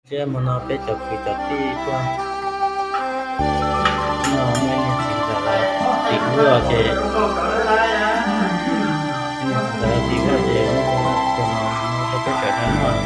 Thiab hmo no peb cov kwv cov tij tuaj no, muaj ib niag txiv ntxawm lawv tim ub los ces, ib niag txiv ntxawm lawv tim ub ces muab tus no muab rau peb cov noj.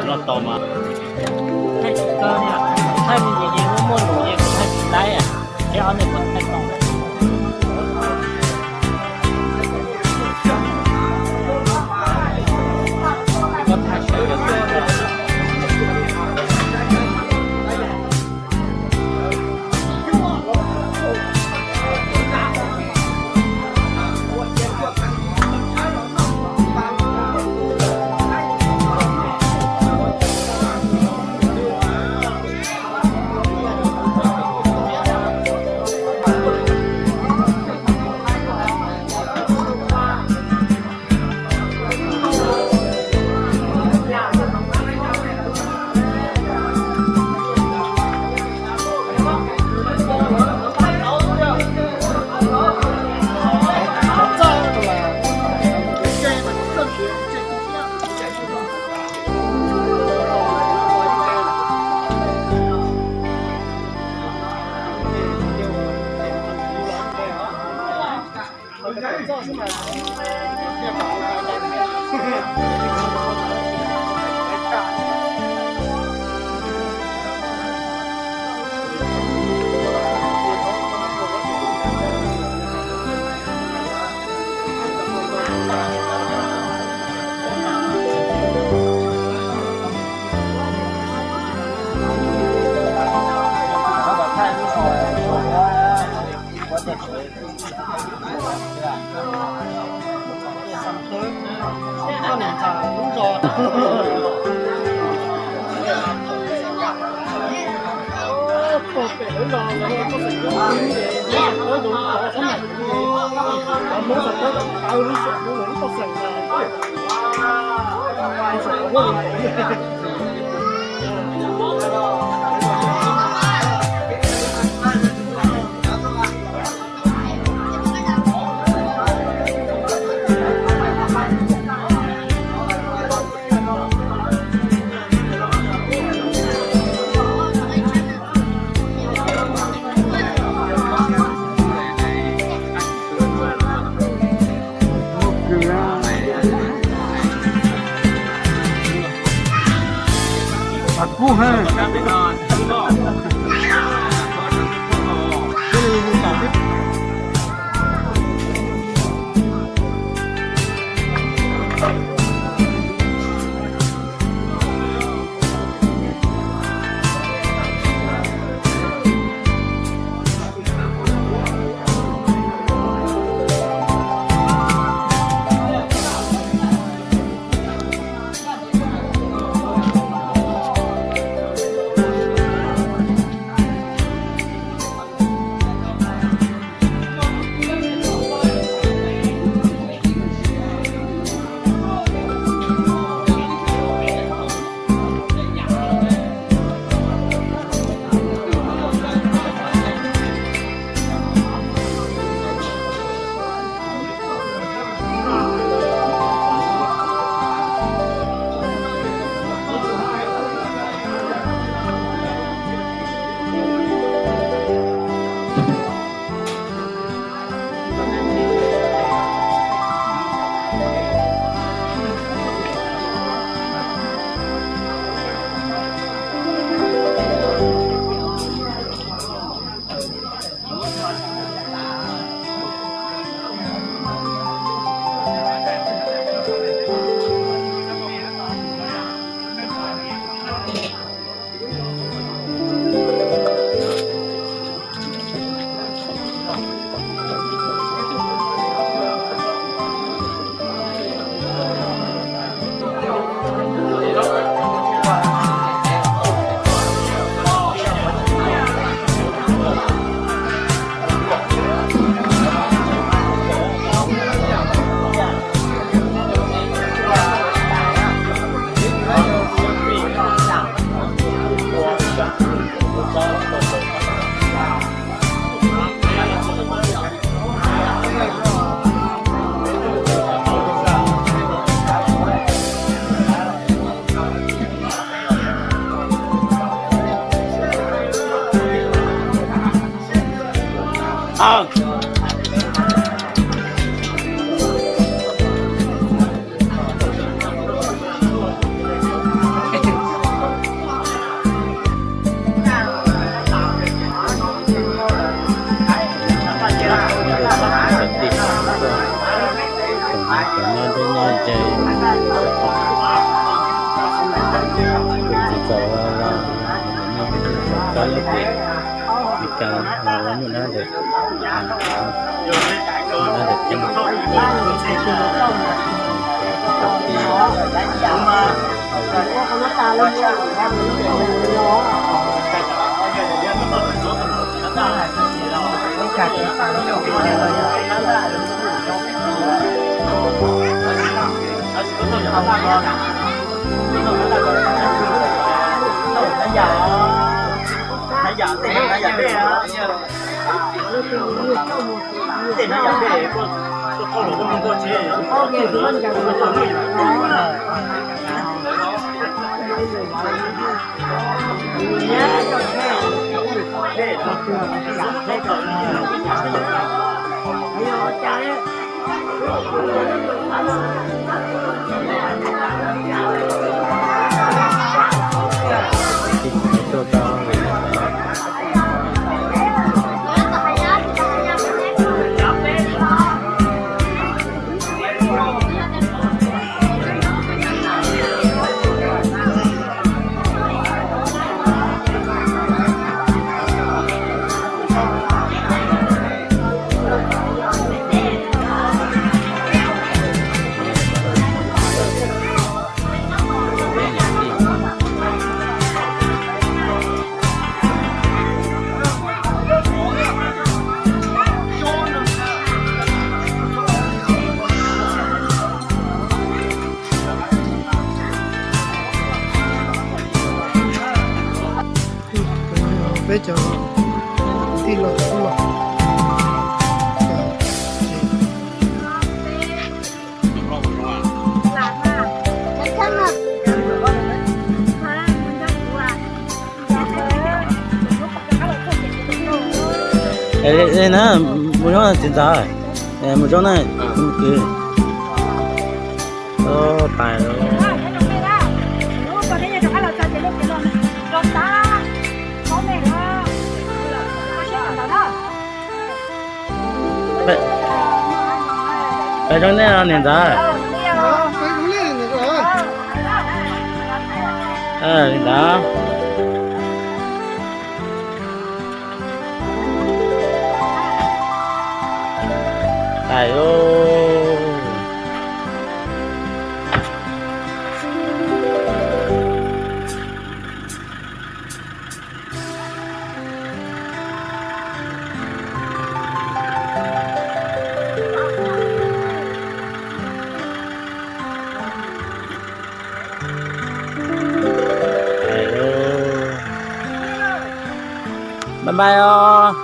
Noj tau mas. Thaij tsis tau, thaij me ntsis ces muaj muaj num ces kuv thaij tsis laib, thiab ob niag kuv thaij tau. Pem lawv los lawv toj xeem, lub xeem tawb tov txhob mam li, lawv muab xeem tawb tawv lub toj xeem na. Tuaj tau. Peb cov kwv tij los kuj los. Mus nyob txiv ntxawm, mus tsob na, mus kwv. Pais. Pais zoo nej niam ntxawm. Li ntawd. Pais lauj. Bye bye os.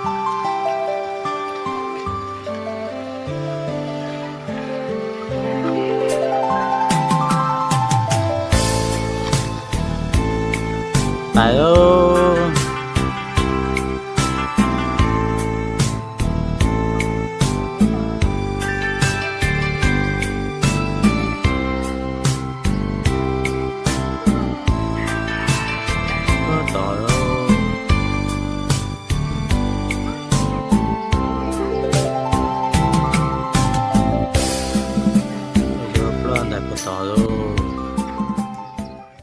Pais lauj. Puag tod lauj. Yog ploj ntais puag tod lauj.